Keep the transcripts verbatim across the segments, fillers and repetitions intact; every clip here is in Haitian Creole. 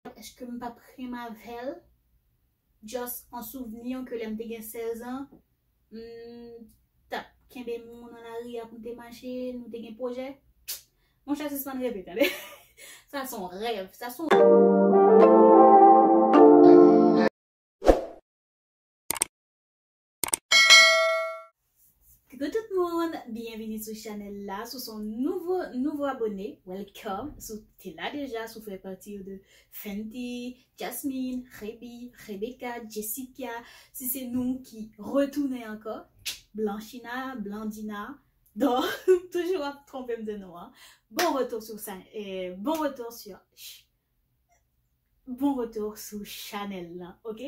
Èske m p ap renmen avè l? Just an souvni ke lè m te gen sèz an, m t ap kenbe moun nan lari a pou m te mache, nou te gen pwojè. Monchè, sispann reve, tande. Sa se yon rèv, sa se yon Coucou tout moun, byenvini sou chanèl la. Si w se yon nouvo, nouvo abone, welcome. Si w te la deja, si w fè pati de Fenty, Jasmine, Rebi, Rebecca, Jessica, si se nou ki retounen ankò, Blanchina, Blandina, Dor, toujou ap twonpe m de non an. Bon retour sur sa, eh, bon retour sur, bon retour sou chanèl lan, ok?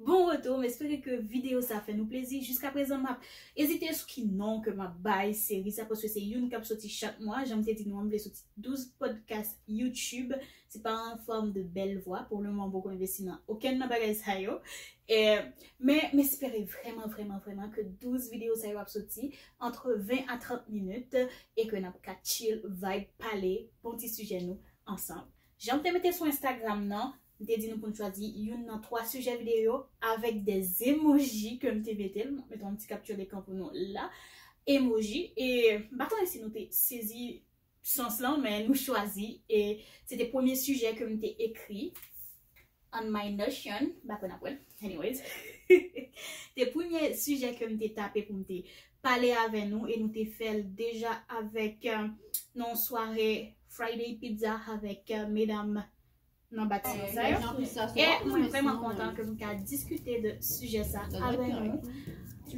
Bon retour, m espere ke videyo sa fè nou plezi. Jiska prezan, m ap ezite sou ki non ke m ap bay seri sa, paske se youn k ap soti chak mwa. Jan m te di nou, m vle soti douz podcast YouTube. Se pa an fòm de bèl vwa. Pou le moman, m poko envesti nan okenn nan bagay sa yo. E, men, m espere vrèman, vrèman, vrèman ke douz videyo sa yo ap soti antre ven a trant minit e ke n ap ka chill, vibe, pale, bon ti sijè nou ansanm. Jan m te mete sou Instagram nan, m te di nou pou n chwazi youn nan twa sijè videyo avèk de emoji ke m te mete. M ap mete yon ti kapti lekan pou nou la. Emoji. E m pa konnen si nou te sezi sans lan, men nou chwazi. E se te premye sijè ke m te ekri on my Notion. M pa konn apre l. Anyways. Te premye sijè ke m te tape pou m te pale avè nou, e nou te fè l deja avèk, euh, nan sware Friday Pizza avèk, euh, medam nan batiman sa yo. E mwen vrèman kontan ke m ka diskite de sijè sa avè nou.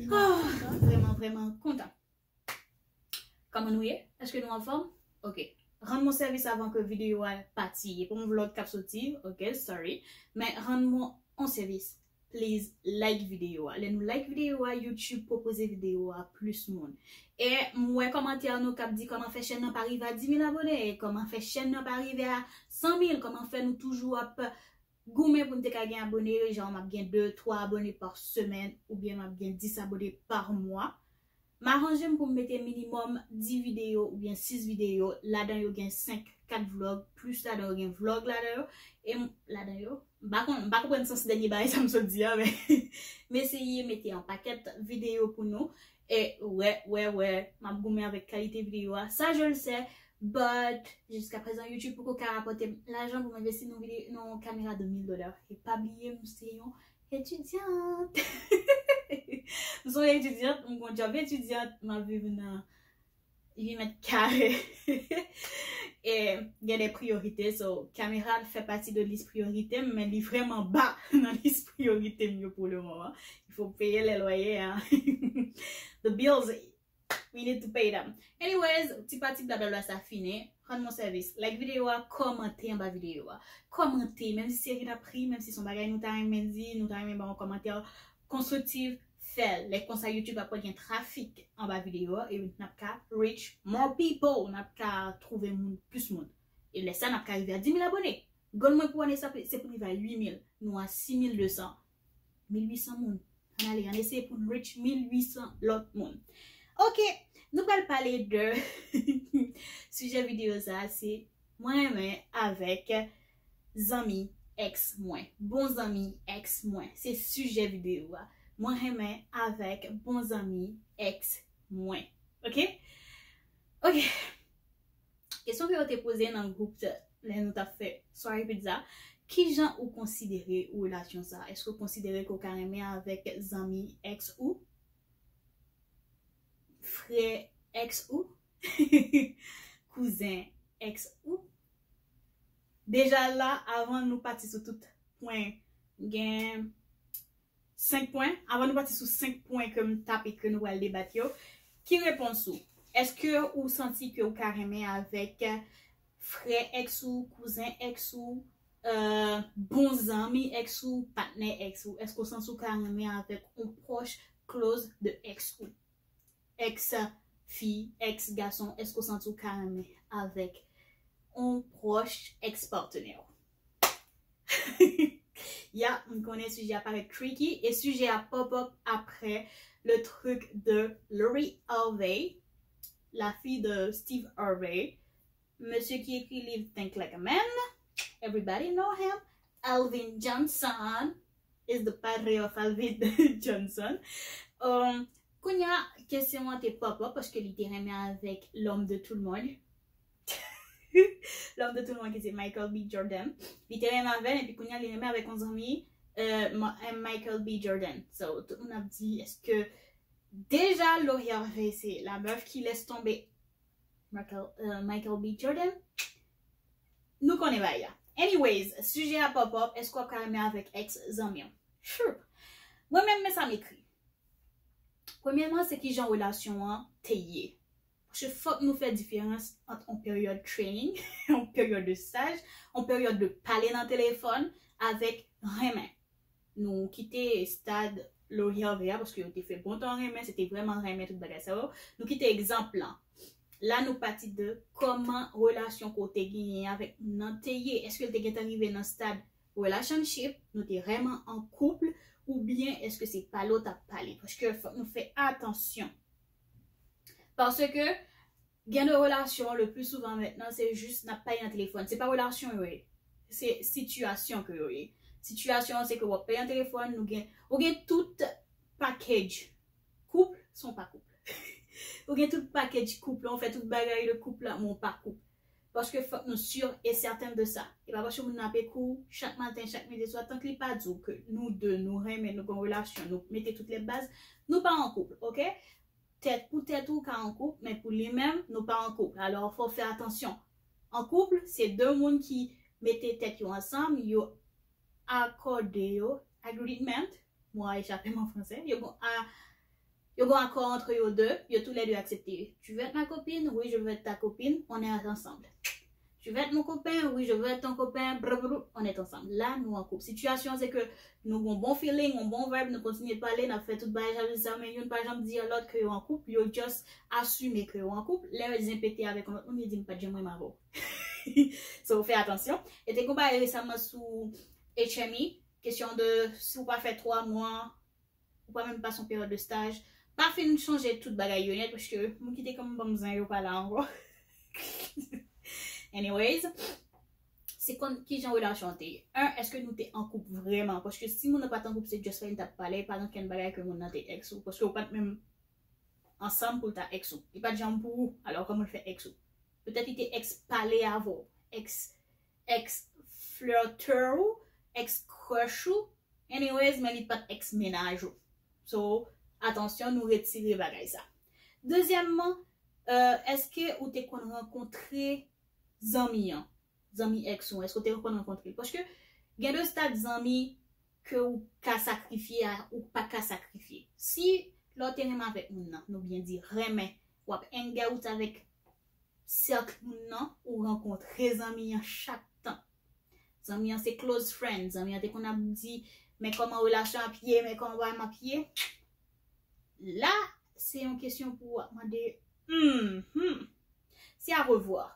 Oh, vrèman, vrèman kontan. Kòman nou ye? Èske nou anfòm? Ok. Rann mwen sèvis avan ke videyo a pati. E pa yon vlog k ap soti, ok, sorry. Men rann mwen yon sèvis. Please like videyo a. Lè nou like videyo a, YouTube pwopoze videyo a plis moun. E m wè kòmantè nou k ap di kòman fè chèn nan pa rive a di mil abone, kòman fè chèn nan pa rive a san mil, kòman fè nou toujou ap goumen pou n te ka gen abone, jan m ap gen de, twa abone pa semèn, oubyen m ap gen dis abone pa mwa. M aranje m pou m mete minimòm dis videyo oubyen sis videyo, ladan yo gen senk, kat vlog, plis ladan yo gen vlog ladan yo. E m, ladan yo, m pa konn, m pa konprann sans dènye bagay sa m sot di a, men m eseye mete yon pakèt videyo pou nou. E wè, wè, wè, m ap goumen avèk kalite videyo a. Sa, je le sais, but jiska prezan, YouTube poko ka rapòte m lajan pou m envesti nan videyo, nan kamera de mil dola. E pa bliye, m se yon etidyant. M se yon etidyant, m gon djòb etidyant, m ap viv nan uit mèt kare. E gen de priyorite, so kamera fè pati de lis priyorite m, men li vrèman ba nan lis priyorite m yo pou le moman. Il faut payer les loyers, hein. The bills, we need to pay them. Anyways, ti pati blablabla sa fini. Rann mwen sèvis. Like videyo a, kòmante anba videyo a. Kòmante, menm si se ri n ap ri, menm si se yon bagay nou ta renmen di, nou ta renmen ba yon kòmantè konstriktif, fè l. Lè konsa YouTube ap wè gen trafik anba videyo a, e n ap ka reach more people, n ap ka twouve moun, plis moun. E lè sa, n ap ka rive a dis mil abone. Goal mwen pou ane sa, se pou rive a uit mil. Nou a sis mil de san. Mil uit san moun. Ann ale, ann eseye pou n reach mil uit san lòt moun. Ok, nou pral pale de sijè videyo sa, se mwen renmen avèk zanmi èks mwen. Bon zanmi èks mwen. Se sijè videyo a. Mwen renmen avèk bon zanmi èks mwen. Ok? Ok. Kesyon ke yo te poze nan gwoup lè nou t ap fè sware pizza, kijan ou konsidere relasyon sa? Èske ou konsidere ke w ka renmen avèk zanmi èks ou? Frè èks ou? Kouzen èks ou? Deja la, avan nou pati sou tout pwen, gen senk pwen. Avan nou pati sou senk pwen ke m tape ke nou pral debat yo, ki repons ou? Èske ou santi ke ou ka renmen avèk frè èks ou, kouzen èks ou, euh, bon zanmi èks ou, patnè èks ou? Èske ou santi ou ka renmen avèk yon pwòch, close de èks ou? Èks fi, èks gason, èske ou santi ou ka renmen avèk yon pwòch èks patnè w? Ya, m konnen sijè a parèt tricky e sijè a pop up apre le truc de Lori Harvey, la fille de Steve Harvey, mesye ki ekri liv Think Like a Man. Everybody know him. Alvin Johnson is the padre of Alvin Johnson. Um, kounye a, kesyon an te pop up paske li te renmen avèk l'homme de tout le monde. L'homme de tout le monde ki se Michael B. Jordan. Li te renmen avè l, epi kounye a li renmen avèk yon zanmi euh, Ma- euh, Michael B. Jordan. So, tout moun ap di, èske deja Lori Harvey se la meuf ki lès tonbe Michael, euh, Michael B. Jordan? Nou konnen bagay la. Anyways, sijè a pop up, èske w ap ka renmen avèk ex zanmi w? Sure. Mwen menm, men sa m ekri. Premyèman, se kijan relasyon an te ye. Paske fòk nou fè diferans ant yon peryòd training, yon peryòd de staj, yon peryòd de pale nan telefòn avèk renmen. Nou kite stad Lori Harvey a, paske yo te fè bon tan renmen, se te vrèman renmen tout bagay sa yo. Nou kite egzanp lan. La nou pati de kòman relasyon ke w te genyen avèk moun nan te ye. Èske l te gentan rive nan stad relationship, nou te vrèman an koup, oubyen èske se pale w t ap pale? Paske fòk nou fè atansyon. Paske gen de relasyon, le pli souvan mentnan, se jis n ap pale nan telefòn. Se pa relasyon yo ye. Se sitiyasyon ke yo ye. Sitiyasyon an, se ke w ap pale nan telefòn, nou gen, ou gen tout package. Koup, se yon pa koup. Ou gen tout package koup la, ou fè tout bagay de koup la, men w pa koup. Paske fòk nou sûr et certain de sa. E pa paske moun nan ap ekri w chak maten, chak midi, swa, tank li pa di w ke nou de, nou renmen, nou gen yon relasyon, nou mete tout lè baz, nou pa an koup, oke? Tèt pou tèt ou ka an koup, men pou li menm, nou pa an koup. Alò, fò w fè atansyon. An koup, se de moun ki mete tèt yo ansanm, yo akòde yo, agreement, mo a echape m an fransè, yo gon a, yo gon akò antre yo de, yo toulède aksepte. Tu veux être ma copine? Oui, je veux être ta copine, on est ensemble. Tu veux être mon copain? Oui, je veux être ton copain, blablabla, on est ensemble. La, nou an koup. Sitiyasyon an, se ke nou gon bon feeling, yon bon vibe, nou kontinye pale, n ap fè tout bagay, jalouzi sa, men youn pa janm di a lòt ke yo an koup, yo just asime ke yo an koup. Lè zen pete avèk yon lòt moun, li di, "M pa t janm renmen avè w." So, fè atansyon. E te gon bagay resaman sou H M I, kesyon de si w pa fè twa mwa, ou pa menm pase yon peryòd de staj, pa fin chanje tout bagay yo nèt, paske moun ki te konn ban m zen yo pa la ankò. Anyways, se konn kijan relasyon an te ye. Un, èske nou te an koup vrèman? Paske si moun nan pa t an koup, se just fè n t ap pale, pa gen okenn bagay ke moun nan te ex ou, paske ou pa t menm ansanm pou l ta ex ou. Li pa t janm pou ou, alò kòman l fè ex ou? Petèt li te ex pale avè w, ex, ex flirtè ou, ex crush ou, anyways, men li pa t ex mennaj ou. So, atansyon, nou retire bagay sa. Dezyèmman, euh, èske ou te konn rankontre zanmi an? Zanmi ex ou, èske ou te konn rankontre l? Paske gen de stad zanmi ke ou ka sakrifye a, ou pa ka sakrifye. Si lè w te renmen avèk moun nan, nou byen di renmen, w ap hang out avèk sèk moun nan, ou rankontre zanmi an chak tan. Zanmi an se close friend, zanmi an te konn ap di, "Men kòman relasyon ap ye, men kòman bagay m ap ye." La, se yon kesyon pou w ap mande, hmm, hmm. Se a revwa.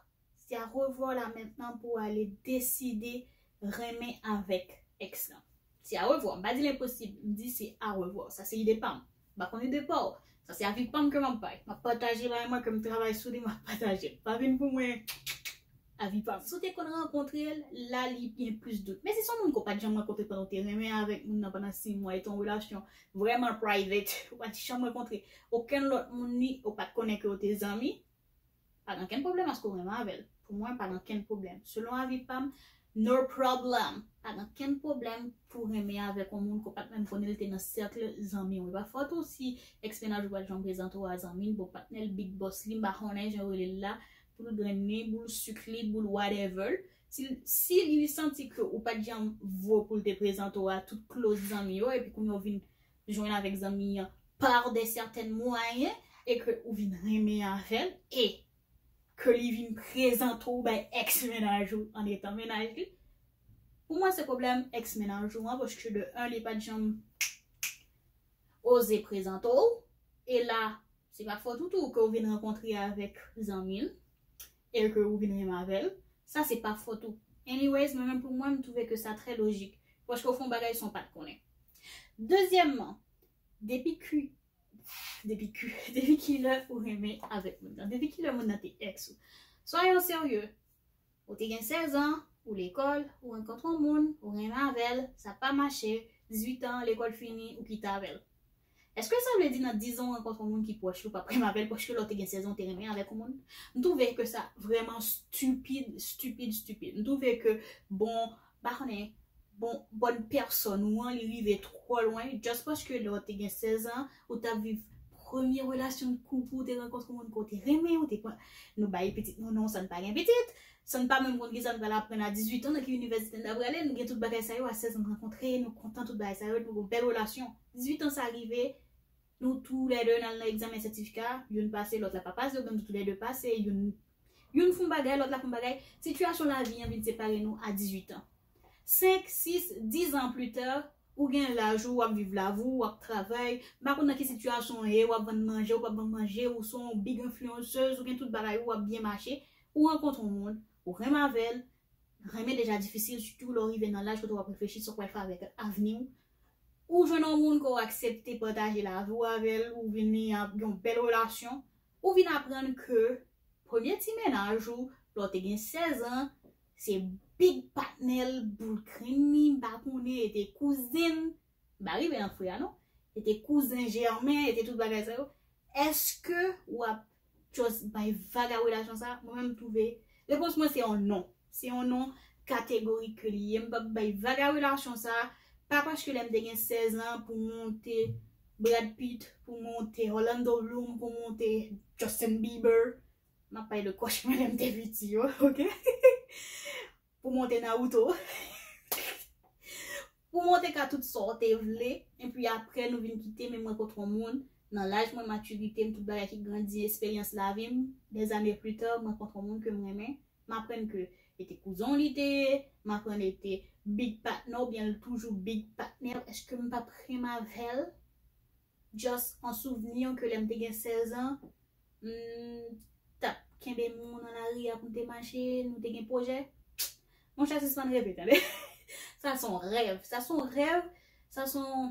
Se a revwa la mentnan pou w ale deside renmen avèk ex lan. Se a revwa. M pa di l enposib, m di se a revwa. Sa se ide pa m. M pa konn ide pa w. Sa se avi pa m ke m ap bay. M ap pataje bagay mwen ke m travay sou li, m ap pataje l. Pa vin pou mwen avi pa m. Si w te konn rankontre l, la li gen plis dout. Men si se yon moun ke w pa t janm rankontre pandan w te renmen avèk moun nan pandan sis mwa, e te yon relasyon vrèman private, ou pa t janm rankontre okenn lòt moun ni, ou pa t konnen ke w te zanmi, pa gen okenn pwoblèm aske w renmen avè l. Pou mwen, pa gen okenn pwoblèm. Selon avi pa m, no problem. Pa gen okenn pwoblèm pou renmen avèk yon moun ke w pa t menm konnen l te nan sèk zanmi w. E pa fòt ou si ex mennaj ou pa t janm prezante w a zanmi l, bon patnè l, big boss li, m pa konnen jan yo rele l la, boul grenn li, boul sik li, boul whatever. Si, si li santi ke ou pa t janm vo pou l te prezante w a tout close zanmi yo, epi kounye a w vin jwenn avèk zanmi an par de sèten mwayen, e ke ou vin renmen avè l, e ke li vin prezante w bay ex mennaj ou an etan mennaj li, pou mwen se pwoblèm ex mennaj ou an, paske de un, li pa t janm oze prezante w, e la, se pa fòt ou tou ke w vin rankontre avèk zanmi l, e ke ou vin renmen avè l, sa se pa fòt ou. Anyways, mwen menm pou mwen, m twouve ke sa trè lojik, paske w fè yon bagay san w pa t konnen. Dezyèmman, depi ki, depi ki, depi kilè ou renmen avèk moun nan? Depi kilè moun nan te ex ou? Soyons sérieux. Ou te gen sèz an, Ou lekòl, ou rankontre yon moun, ou renmen avè l, sa pa mache, dizuit an, lekòl fini, ou kite avè l. Èske sa vle di nan diz an ou rankontre yon moun ki pwòch ou, w p ap renmen avè l paske lè w te gen sèz an ou te renmen avèk yon moun? M twouve ke sa vrèman stupid, stupid, stupid. M twouve ke bon, m pa konnen, bon, bòn pèsòn ou an, li rive twò lwen, just paske lè w te gen sèz an, ou t ap viv premye relasyon de koup ou, te rankontre yon moun ke w te renmen, ou te pran, nou bay pitit nou non, sa n pa gen pitit, sa n pa menm konn ki sa n pral aprann a dizuit an, nan ki inivèsite n ta prale, nou gen tout bagay sa yo, a sèz an n rankontre, nou kontan tout bagay sa yo, nou gen bèl relasyon. Dizuit an sa rive, nou toulède n al nan egzamen sètifika, youn pase, lòt la pa pase, oubyen nou toulède pase, youn, youn fè yon bagay, lòt la fè yon bagay. Sitiyasyon lavi an vin separe nou a dizuit an. Senk, sis, diz an pita, ou gen laj ou, w ap viv lavi w, w ap travay, m pa konn nan ki sitiyasyon w ye, w ap vann manje, w p ap vann manje, ou se yon big enfliyansèz, ou gen tout bagay ou, w ap byen mache, ou rankontre yon moun, ou renmen avè l, renmen deja difisil, sitou lè w rive nan laj kote w ap reflechi sa w pral fè avèk avni w. Ou jwenn yon moun ke w aksepte pataje lavi w avè l, ou vin li gen yon bèl relasyon, ou vin aprann ke premye ti mennaj ou, lè w te gen sèz an, se big patnè l, boul grenn li, m pa konnen, e te kouzen l, m pa rive nan fre a non, e te kouzen jèmen, e te tout bagay sa yo. Èske w ap just bay vag a relasyon sa? Mwen menm m twouve repons mwen se yon non. Se yon non kategorik ke li ye. M p ap bay vag a relasyon sa. Pa paske lè m te gen sèz an pou monte Brad Pitt, pou monte Orlando Bloom, pou monte Justin Bieber. M ap pale de kòch mwen lè m te piti yo, oke? Pou monte Naruto. Pou monte ka tout sa w te vle, epi apre nou vin kite, men mwen rankontre yon moun, nan laj mwen, matirite m, tout bagay ki grandi, esperyans lavi m, dèzane pita, mwen rankontre yon moun ke m renmen, m aprann ke e te kouzen w li te ye, m aprann e te big patnè w, oubyen l toujou big patnè w, èske m p ap renmen avè l? Just an souvni ke lè m te gen sèz an, m t ap kenbe moun nan lari a pou n te mache, nou te gen pwojè. Monchè, sispann reve, tande. Sa se yon rèv. Sa se yon rèv. Sa se yon,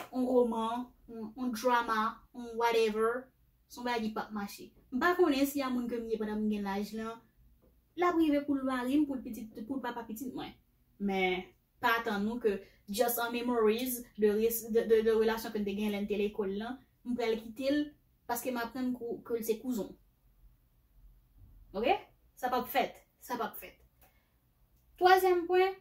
yon roman, yon, yon drama, yon whatever. Se yon bagay ki p ap mache. M pa konnen si a moun ke m ye pandan m gen laj lan, l ap rive pou l mari m, pou l pitit, pou l papa pitit mwen. Men, pa atann nou ke just an memories de, res- de, de, de relasyon ke n te gen lè n te lekòl lan, m pral kite l paske m aprann ke, ke l se kouzon. Oke? Sa p ap fèt. Sa p ap fèt. Twazyèm pwen,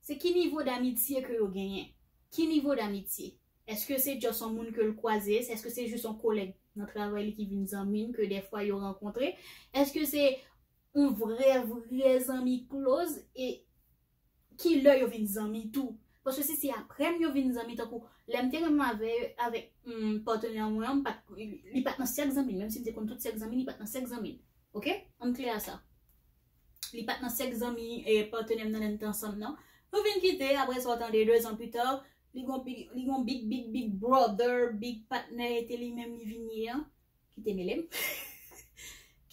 se ki nivo damitye ke yo genyen. Ki nivo damitye? Èske se just yon moun ke l kwaze? Èske se jis yon kolèg nan travay li ki vin zanmi n, ke dèfwa yo rankontre? Èske se yon vrè, vrè zanmi close? E ki lè yo vin zanmi tou? Paske si se apre m yo vin zanmi, tankou lè m te renmen avè, avèk mm, patnè mwen an, m pa t, li pa t nan sèk zanmi m, menm si m te konn tout sèk zanmi, li pa t nan sèk zanmi m. Oke? Ann klè a sa. Li pa t nan sèk zanmi e patnè m nan lè n te ansanm nan. Nou vin kite, apre sa w tande de zan pita, li gon big, li gon big, big, big brother, big patnè, e te li menm li vin ye an. Kite mele m.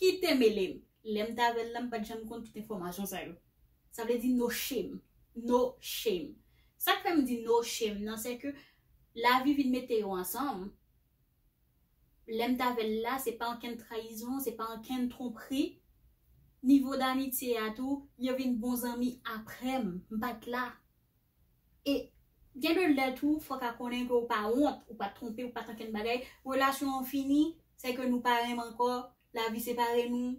Kite mele m. Lè m t avè l la, m pa t janm konn tout enfòmasyon sa yo. Sa vle di no shame. No shame. Sa k fè m di no shame nan, se ke lavi vin mete yo ansanm. Lè m t avè l la, se pa ankenn trayizon, se pa ankenn twonpri. Nivo damitye a tou, yo vin bon zanmi apre m. M pa t la. E gen de lè tou, fòk a konnen ke w pa wont, ou pa t twonpe, ou pa t ankenn bagay. Relasyon an fini, se ke nou pa renmen ankò, lavi separe nou.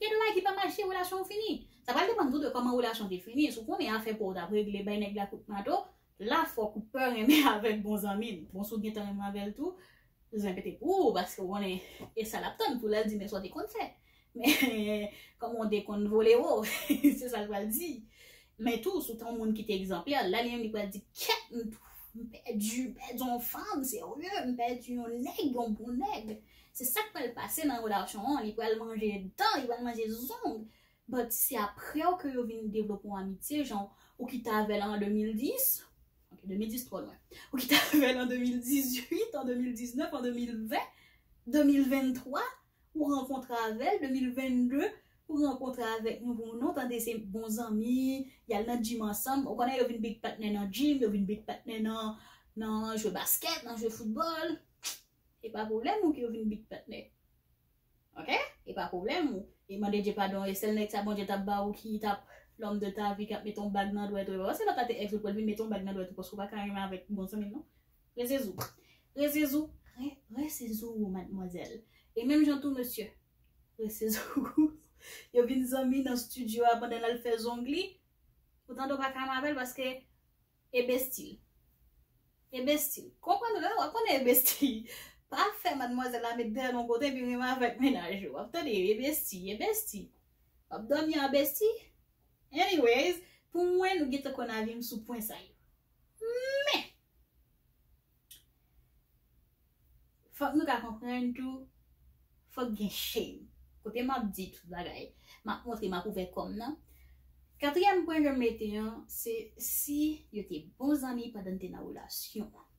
Gen de bagay ki pa mache, relasyon an fini. Sa pral depann tou de kòman relasyon te fini. Si w konnen afè pa w t ap regle, bay nèg la kout mato, la fòk ou pè renmen avèk bon zanmi l. Bon, si w gentan renmen avè l tou, zen pete pou ou, paske w konnen e sa l ap tann pou l al di, men sa w te konn fè. Men, kòman w te konn vole wo, se sa l pral di. Men tou, si w te yon moun ki te egzanplè, la li menm li pral di, kèt, m m pèdi, m pèdi yon fanm serye, m pèdi yon nèg, yon bon nèg. Se sa k pral pase nan relasyon an, li pral manje dan, li pral manje zong. But se apre w ke yo vin devlope yon amitye, jan ou kite avè l an de mil dis, ok, de mil dis twò lwen. Ou kite avè l an de mil dizuit, an de mil diznèf, an de mil ven, de mil venntwa, ou rankontre avè l, de mil vennde, ou rankontre avèk nouvo non, tande se bon zanmi, y al nan gym ansanm. Ou konnen yo vin big patnè nan gym, yo vin big patnè nan, nan jwe baskèt, nan jwe foutbòl. E pa pwoblèm ou ke yo vin big patnè. Ok? E pa pwoblèm ou. E mande Dye padon, e sèl nèg sa Bondye t ap ba ou ki t ap l'homme de ta vie, k ap mete yon bag nan dwèt ou. E pa paske lòt la te ex ou pou l vin mete yon bag nan dwèt ou, paske ou pa ka renmen avèk bon zanmi l non. Resezou. Resezou. Re, resezou, madmwazèl. E menm jan tou, mesye. Resezou. Yo vin zanmi nan studio a pandan l al fè zong li. Ou tande w pa ka renmen avè l paske e besti l. E besti l. Konprann ou, w ap konnen e besti l. Pa fè madmwazèl la met dèyè l yon kote epi renmen avèk mennaj ou. W ap tande, e besti, e besti. W ap dòmi a besti. Anyways, pou mwen, nou gentan konn avi m sou pwen sa yo. Men, fòk nou ka konprann tou, fòk gen shame. Kote m ap di tout bagay, m ap montre, m ap ouvè kò m nan. Katriyèm pwen ke m mete an, se si yo te bon zanmi pandan n te nan relasyon an.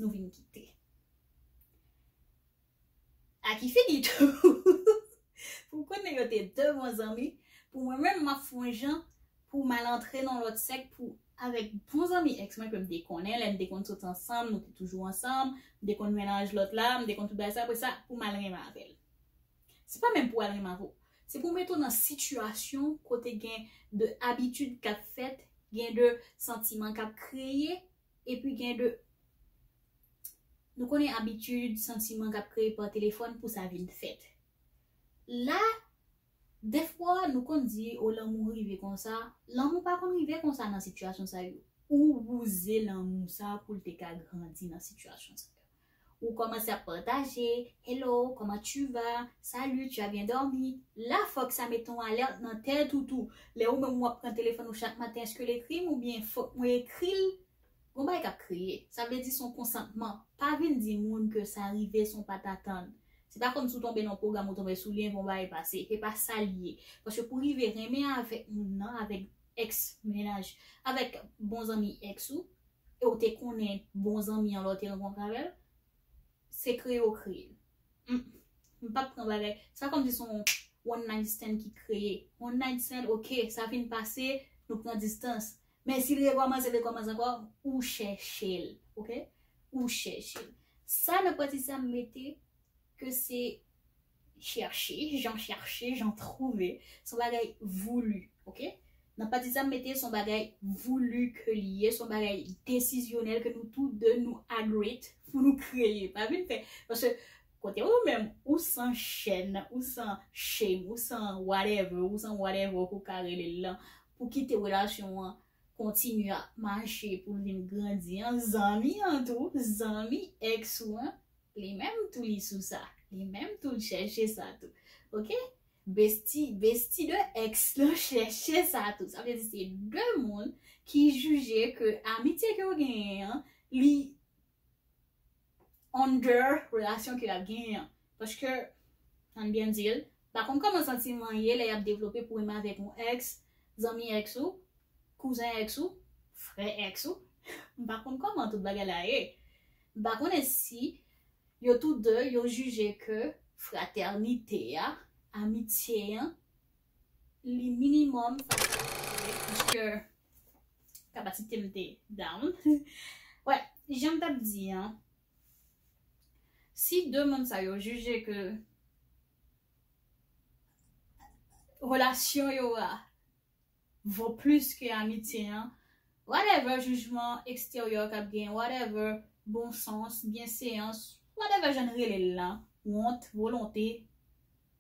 Nou vin kite. A ki figi tou? Pou konnen yo te de bon zanmi, pou mwen menm, m ap fè yon jan pou m al antre nan lòt sèk pou avèk bon zanmi ex mwen ke m te konnen, lè n te konn sot ansanm, nou te toujou ansanm, m te konn mennaj lòt la, m te konn tout bagay sa, apre sa, pou m al renmen avè l. Se pa menm pou al renmen avè w. Se pou mete w nan sitiyasyon kote gen de abitid k ap fèt, gen de santiman k ap kreye, epi gen de, nou konnen abitid, santiman k ap kreye pa telefòn pou sa vin fèt. La, dèfwa, nou konn di, o, lanmou rive konsa. Lanmou pa konn rive konsa nan sitiyasyon sa yo. Ou wouze lanmou sa pou l te ka grandi nan sitiyasyon sa yo. Ou kòmanse ap pataje, "Hello, comment tu vas? Salut, tu as bien dormi?" La, fòk sa mete yon alèt nan tèt ou tou. Lè ou menm w ap pran telefòn ou chak maten, èske l ekri m oubyen fòk mwen ekri l? Gon bagay k ap kreye. Sa vle di se yon konsantman. Pa vin di moun ke sa rive san w pa t atann. Se pa kòmsi w tonbe nan yon pwogram, ou tonbe sou li, epi yon bagay pase. Se pa sa l ye. Paske pou rive renmen avèk moun nan, avèk ex mennaj, avèk bon zanmi ex ou, e w te konnen bon zanmi an lè w te rankontre avè l, se kreye w kreye l. M, m p ap pran bagay. Sa kòmsi se yon one night stand ki kreye. One night stand, ok, sa fin pase, nou pran distans. Men si l rekòmanse, l rekòmanse ankò, ou chèche l, ok? Ou chèche l. Sa nan pati sa m mete ke se chèche, jan chèche, jan twouve, se yon bagay voulu, ok? Nan pati sa m mete, se yon bagay voulu ke li ye, se yon bagay desizyonèl ke nou tou de nou agree pou nou kreye. Pa vin fè, paske kote ou menm, ou san chèn, ou san shame, ou san whatever, ou san whatever pou ka rele l lan, pou kite relasyon an kontinye ap mache, pou l vin grandi an, zanmi an tou, zanmi ex ou an, li menm tou li sou sa, li menm tou l chèche sa tou. Ok? Besti, besti de ex lan chèche sa tou. Sa vle di se de moun ki jije ke amitye ke yo genyen an, li under relasyon ke y ap genyen an. Paske, ann byen di l, m pa konn kòman santiman ye lè y ap devlope pou renmen avèk yon ex, zanmi ex ou, kouzen ex ou, frè ex ou. M pa konn kòman tout bagay la ye. M pa konnen si yo tou de, yo jije ke fratènite a, amitye an, li minimòm sa k ap fè, paske kapasite m te down. Wè, jan m t ap di an, si de moun sa yo jije ke relasyon yo a vo plis ke amitye an, whatever jijman eksteryè k ap gen, whatever bon sans, byenveyans, whatever jan n rele l la, wont, volonte,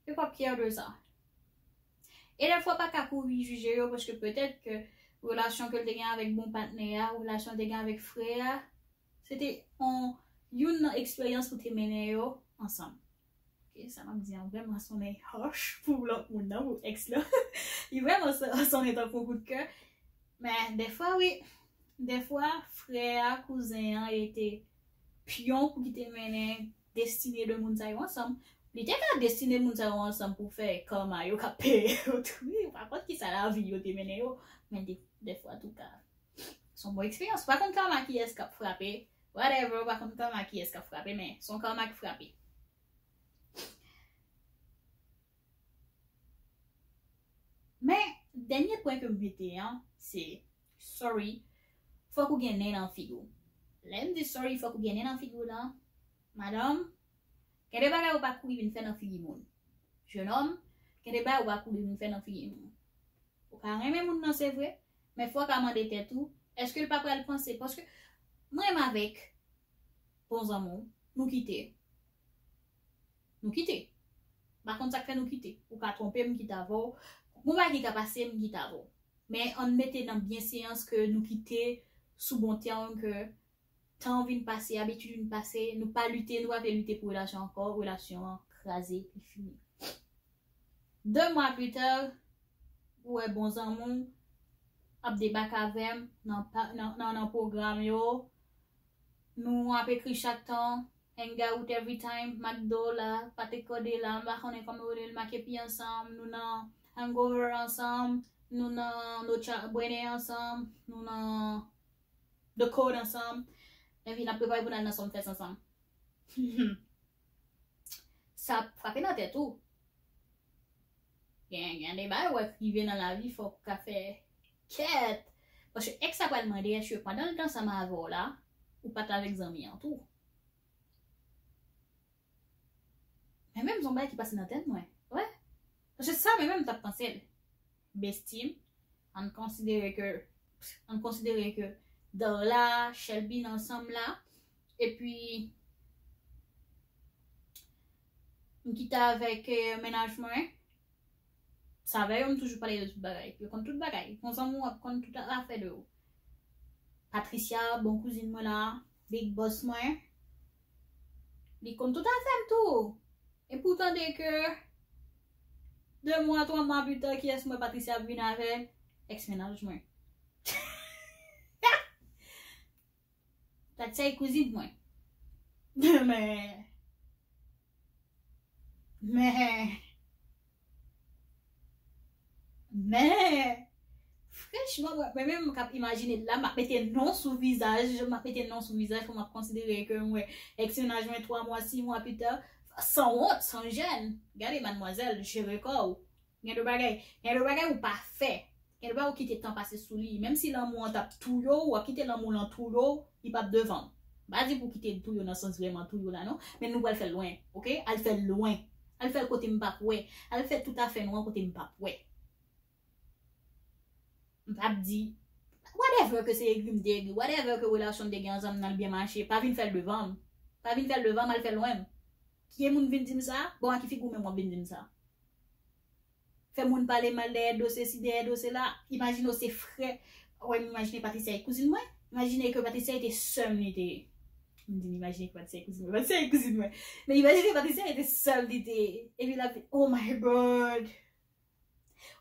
yo p ap care de sa. E dèfwa pa ka kouri jije yo, paske petèt ke relasyon ke l te gen avèk bon patnè a, relasyon l te gen avèk frè a, se te yon, youn nan eksperyans ou te mennen yo ansanm. Ok, sa m ap di an vrèman sonnen harsh pou lòt moun nan, pou ex la. Li vrèman son- sonnen tankou kout kè. Men dèfwa, wi, dèfwa, frè a, kouzen an, e te pyon pou ki te mennen destine de moun sa yo ansanm. Li te ka destine moun sa yo ansanm pou fè karma yo k ap peye yo tou, wi. Pa kont ki sa lavi yo te mennen yo, men de, dèfwa tou ka. Se yon bon eksperyans. Pa konn karma kiyès k ap frape. Whatever, pa konn karma kiyès k ap frape, men se yon karma k frape. Men, dènye pwen ke m mete an, se sorry. Fòk ou gen nen nan figi w. Lè m di sorry, fòk ou gen nen nan figi w la, madanm, Gen de bagay ou pa kouri vin fè nan figi moun. Jenòm, gen de bagay ou pa kouri vin fè nan figi moun. Ou ka renmen moun nan, se vre, men fò w ka mande tèt ou, èske l pa pral panse? Paske mwen menm avèk bon zanmi w, nou kite. Nou kite. M pa konn sa k fè nou kite. Ou ka twonpe m, m kite avè w. Gon bagay ki ka pase, m kite avè w. Men ann mete nan byenveyans ke nou kite sou bon tèm, ke tan vin pase, abitid vin pase, nou pa lite, nou pa vle lite pou relasyon ankò, relasyon an kraze, li fini. De mwa pita, ou wè bon zanmi w ap debake avè m nan, pa- nan, nan, nan pwogram yo. Nou ap ekri chak tan, hang out every time, McDo la, Patek Kòde la, m pa konnen kòman yo rele l, Makepi ansanm, nou nan Hangover ansanm, nou nan Noche Buena ansanm, nou nan The Code ansanm, epi n ap prepare pou n al nan Sumfest ansanm. Sa ap frape nan tèt ou. Gen, gen de bagay ou wè k rive nan lavi, fòk ou ka fè kèt. Paske èks la pral mande, èske pandan l t ansanm avè w la, ou pa t avèk zanmi an tou? Men menm se yon bagay ki pase nan tèt mwen. Wè. Paske sa, men menm m t ap panse l. Besti m, ann konsidere ke, ann konsidere ke Darla, Shelby nan ansanm la, epi m kite avèk eh, mennaj mwen. Sa avè yo, m toujou pale de tout bagay. Yo konn tout bagay. Bon zanmi w ap konn tout afè de yo. Patricia, bon kouzin mwen la, big boss mwen, li konn tout afè m tou. E pou tande ke de mwa, twa mwa pita, kiyès m wè Patricia ap vin avè? Èks mennaj mwen. Patricia e kouzin mwen. Men, men, men, franchman, mwen, mwen menm m k ap imajine l la, m ap mete non sou vizaj, m ap mete non sou vizaj pou m ap konsidere ke m wè èks mennaj mwen twa mwa, sis mwa pita, sanwont, sanjèn. Gade madmwazèl, jere kò w. Gen de bagay, gen de bagay ou pa fè. Gen de bagay ou kite tan pase sou li. Menm si lanmou an t ap touye w, w ap kite lanmou lan touye w, li p ap devan w. M pa di pou kite l touye w nan sans vrèman touye w la non, men nou pral fè l lwen, oke? Al fè l lwen. Al fè l kote m p ap wè. Al fè tout afè nou an kote m p ap wè. M p ap di, whatever ke se egri m te egri, whatever ke relasyon m te gen ansanm nan l byen mache, pa vin fè l devan m. Pa vin fè l devan m, al fè l lwen m. Ki moun vin di m sa? Bon, a ki figi w menm w ap vin di m sa? Fè moun pale mal dèyè do sesi, dèyè do sela. Imajine w se frè. Wè, m imajine Patricia e kouzin mwen. Imajine ke Patricia e te sè m li te ye. M di m imajine ke Patricia e kouzin mwen. Patricia e kouzin mwen. Men imajine Patricia e te sè m li te ye. Epi l ap di, oh my God.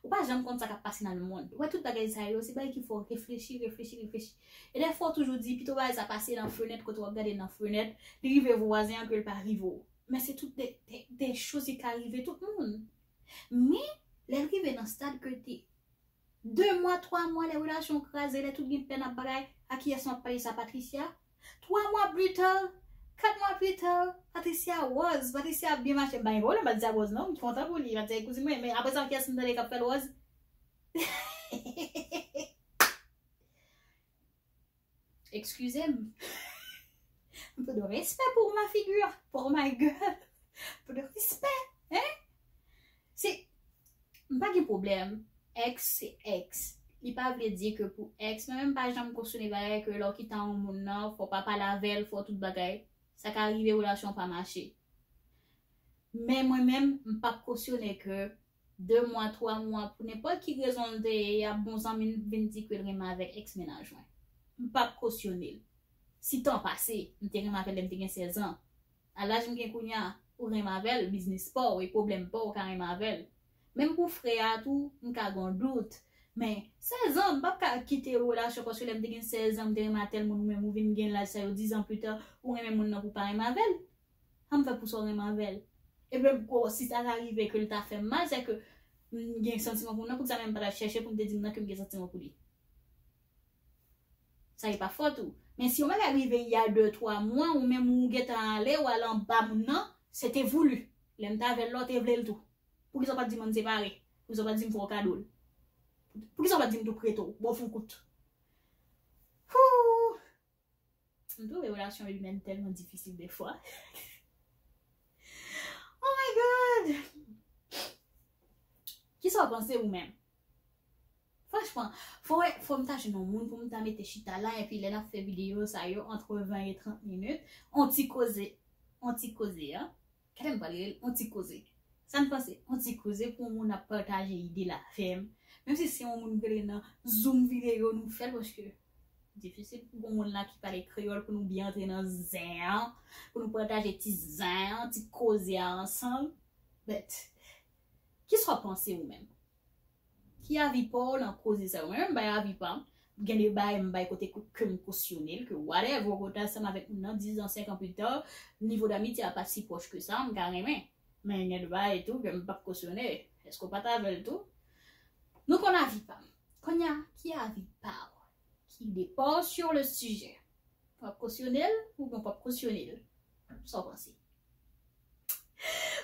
Ou pa janm konn sa k ap pase nan lemonn. Ou wè tout bagay sa yo, se bagay ki fè w reflechi, reflechi, reflechi. E dèfwa w toujou di, pito bagay sa pase nan fenèt, kote w ap gade nan fenèt, li rive vwazen an ke l pa rive w. Men se tout de, de, de choz ki ka rive tout moun. Men, lè l rive nan stad ke te de mwa, twa mwa, lè relasyon kraze, lè tout gen pèn ap bagay, a kiyès m ap pale sa, Patricia? Twa mwa pita, kat mwa pita, Patricia wòz, Patricia ap byen mache, m pa gen pwoblèm, Patricia wòz non, m kontan pou li, Patricia e kouzin mwen, men apre sa, kiyès m tande k ap fè l wòz? Eskize m. Un peu de respect pour ma figure, pour my girl. Un peu de respect, hein? Se, m pa gen pwoblèm. Èks se èks. Li pa vle di ke pou èks, mwen menm pa janm kosyone bagay ke lè w kite yon moun nan, fò w pa pale avè l, fò tout bagay. Sa ka rive relasyon pa mache. Men mwen menm, m p ap kosyone ke de mwa, twa mwa, pou nenpòt ki rezon l te ye, y ap bon zanmi m vin di ke l renmen avèk èks mennaj mwen. M p ap kosyone l. Si tan pase, m te renmen avè l lè m te gen sèz an. A laj m gen kounye a, ou renmen avè l, biznis pa w, e pwoblèm pa w, ou ka renmen avè l. Menm pou frè a tou, m ka gen yon dout. Men, sèz an, m p ap ka kite relasyon paske lè m te gen sèz an, m te renmen a tèl moun, ou menm ou vin gen laj sa yo, diz an pita, ou renmen moun nan pou w pa renmen avè l. Sa m fè pou sa w renmen avè l. E menm ko, si sa ta rive ke l ta fè m mal, se ke m gen santiman pou moun nan, poukisa menm m pa t al chèche pou m te di moun nan ke m gen santiman pou li? Sa e pa fòt ou. Men si yon bagay rive il y a de, twa mwa, ou menm ou gentan ale, ou al anba moun nan, se te voulu. Lè m t avè l la, w te vle l tou. Poukisa w pa t di m ann separe? Poukisa w pa t di m fè w kado l? Poukisa w pa t di m tou prete w, ba w fon kout? Hoo! M twouve relasyon imèn tèlman difisil dèfwa. Oh my God! Kisa w panse ou menm? Franchman, fò wè, fò m ta jwenn yon moun pou m ta mete chita la, epi lè n ap fè videyo sa yo, antre ven e trant minit, on ti koze, on ti koze, an. Gade m pale, on ti koze. Sa n panse, on ti koze pou yon moun ap pataje ide l avè m. Menm si se yon moun ki rele nan Zoom videyo, nou fè l, paske difisil pou yon moun la ki pale kreyòl pou nou byen antre nan zen an, pou nou pataje ti zen an, ti koze a ansanm. But, kisa w panse ou menm? Ki avi pa w nan koze sa yo? Mwen menm, m bay avi pa m. Gen de bagay m bay kote ke m kosyone l, ke whatever, ou rete ansanm avèk moun nan diz an, senk an pita, nivo damitye a pa si pwòch ke sa, m ka renmen. Men gen de bagay tou ke m p ap kosyone. Èske w pa t avè l tou? Nou konn avi pa m. Kounye a, ki avi pa w? Ki ide pa w sur le sujet? W ap kosyone l oubyen w p ap kosyone l? Sa w panse?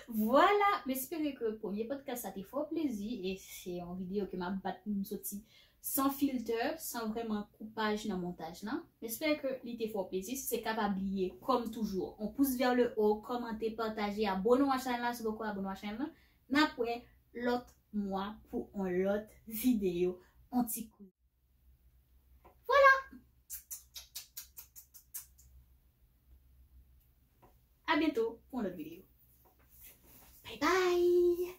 Vwala, m espere ke premye podcast sa te fè w plezi e se yon videyo ke m ap bat pou m soti san filtè, san vrèman koupaj nan montaj lan. M espere ke li te fè w plezi. Si se ka, pa bliye, kòm toujou, on pouce vers le haut, kòmante, pataje, abone w a chanèl la si w poko abone w a chanèl la. N ap wè lòt mwa pou on lòt videyo, on ti kou. Vwala! A byento pou yon lòt videyo. Bye bye!